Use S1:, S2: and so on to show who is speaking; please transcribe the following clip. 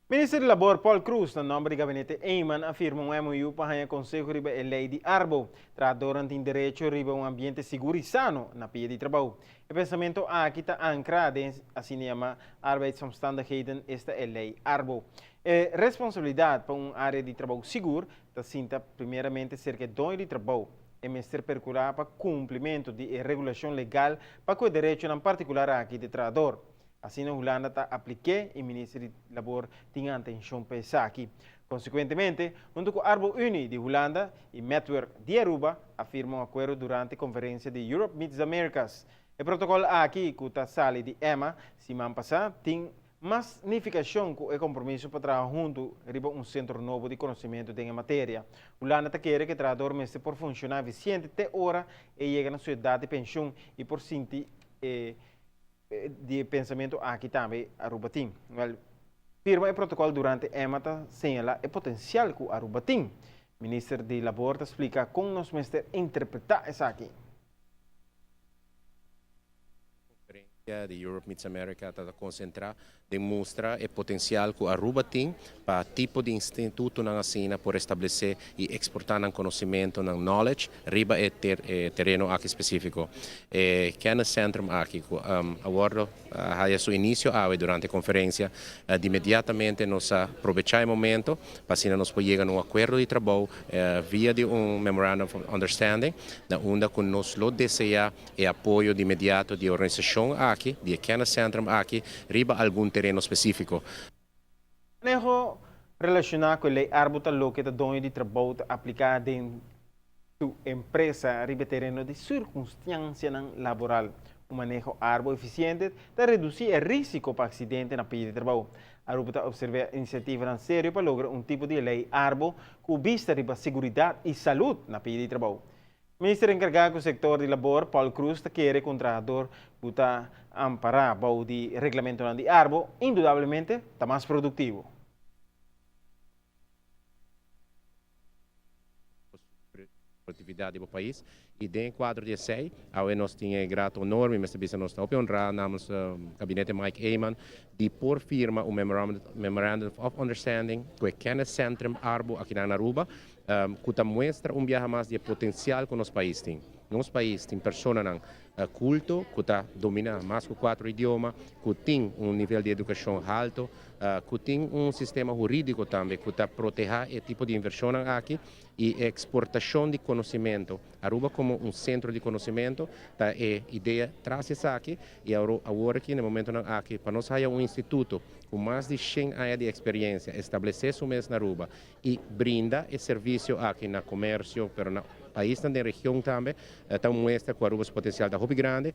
S1: Minister di Labor Paul Croes na nomber di Gabinete Eman a firma un MOU pa haya conseho riba e ley di Arbo. Trahadornan tin derecho riba un ambiente sigur y sano na pia di trabou. E pensamento aki ta ancra den asina yama arbeidsomstandigheden, esta e ley Arbo. E responsabilidad pa un area di trabou sigur ta sinta primeramente cerca e doño di trabou. E mester percura pa cumplimento di e regulacion legal pa cu e derechonan particular aki di trahador. Asina Hulanda ta aplik'é i Minister di Labor tin atenshon pa esaki. Konsekuentemente, huntu ku Arbo Unie di Hulanda i Metwerk di Aruba a firma un akuerdo durante konferensia di Europe Meets the Americas. E protokòl aki, ku ta sali di EMA siman pasá, tin mas nifikashon ku e kompromiso pa traha huntu riba un sentro nobo di konosementu den e materia. Hulanda ta kere ku e trahador mester por funshoná efisiente te ora e yega na su edat di penshun i por sinti e Di e pensamentu aki tambe Aruba tin. Wel, firma e protocol durante EMA ta señala e potencial cu Aruba tin. Minister di Labor ta splica con nos mester interpreta esaki.
S2: Conferencia di Europe Meets America ta concentra den mustra e potencial cu Aruba tin pa tipo di institutonan asina por establece y exporta nan conocimento, nan knowledge riba e tereno aki specifico. E kenniscentrum aki cu a wordo haya su inicio awe durante e conferencia, di inmediatamente nos a probecha e momento pa asina nos por yega na un acuerdo di trabou via di un Memorandum of Understanding na unda cu nos lo desea e apoyo di inmediato di e organisacion aki, di e kenniscentrum aki riba algun tereno specifico.
S1: Maneho relaciona cu e ley Arbo ta loke ta doño di trabou ta aplica den su empresa riba e tereno di circunstancianan laboral. Un maneho Arbo eficiente ta reduci e risico pa accidente na pia di trabou. Aruba ta observa iniciativanan serio pa logra un tipo di ley Arbo cu bista riba seguridad y salud na pia di trabou. Minister enkargá ku sektor di labor, Paul Croes ta kere ku un trahador ku ta ampará bou di reglamentonan di Arbo indudablemente ta mas produktivo.
S2: Produktividat di bo pais i den e kuadro di esei awe nos tin e grato honor, mi mester bisa nos ta hopi honrá namens Gabinete Mike Eman di por firma un Memorandum of Understanding ku e Kenniscentrum Arbo akinan na Aruba. Ku ta muestra un biaha mas di e potensial ku nos pais tin. Nos pais tin personanan kulto ku ta dominá mas ku kuatro idioma, ku tin un nivel di edukashon halto, ku tin un sistema hurídiko tambe ku ta protehá e tipo di invershonnan aki i e eksportashon di konosementu. Aruba komo un sentro di konosementu ta e idea tras esaki i awor aki na e momentonan aki pa nos haya un instituto ku mas di shen aña di eksperiencia establesé su mes na Aruba i brinda e servisio aki na komersio pero na paisnan den region tambe ta un muestra ku Aruba su potensial ta hopi grandi.